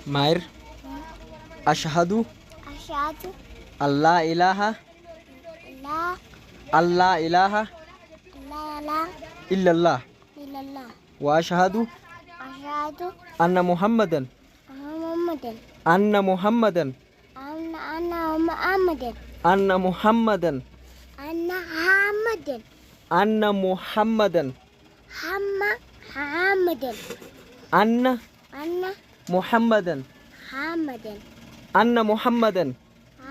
Maayir ashhadu Ashhadu an laa ilaaha laa an laa ilaaha laa ilaaha illallah illallah. Wa ashhadu Ashhadu anna muhammadan Muhammadan anna muhammadan anna anna Muhammadan anna muhammadan anna Muhammadan anna muhammadan hamma Muhammadan anna anna muhammadan Muhammadan anna muhammadan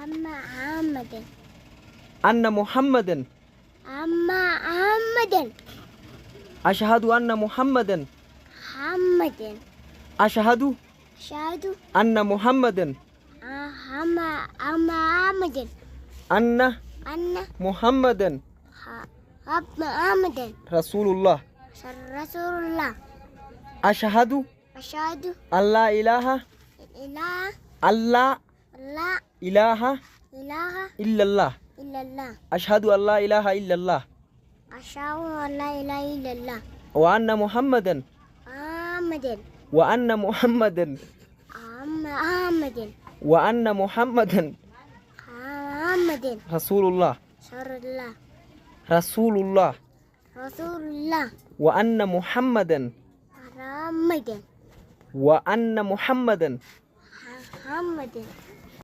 amma Muhammadan anna muhammadan amma Muhammadan ashhadu anna muhammadan Muhammadan ashhadu ashhadu anna muhammadan hamma Muhammadan anna anna muhammadan Muhammadan rasulullah rasulullah. Ashhadu ashhadu an laa ilaaha ilaha an laa la ilaaha ilaha illallah illallah. Ashhadu an laa ilaaha illallah ashhadu an la ilaha illallah wa anna muhammadan Muhammadan wa anna muhammadan Muhammadan wa anna muhammadan Muhammadan rasulullah rasulullah rasulullah rasulullah wa anna muhammadan Muhammadan wa anna muhammadan Muhammadan.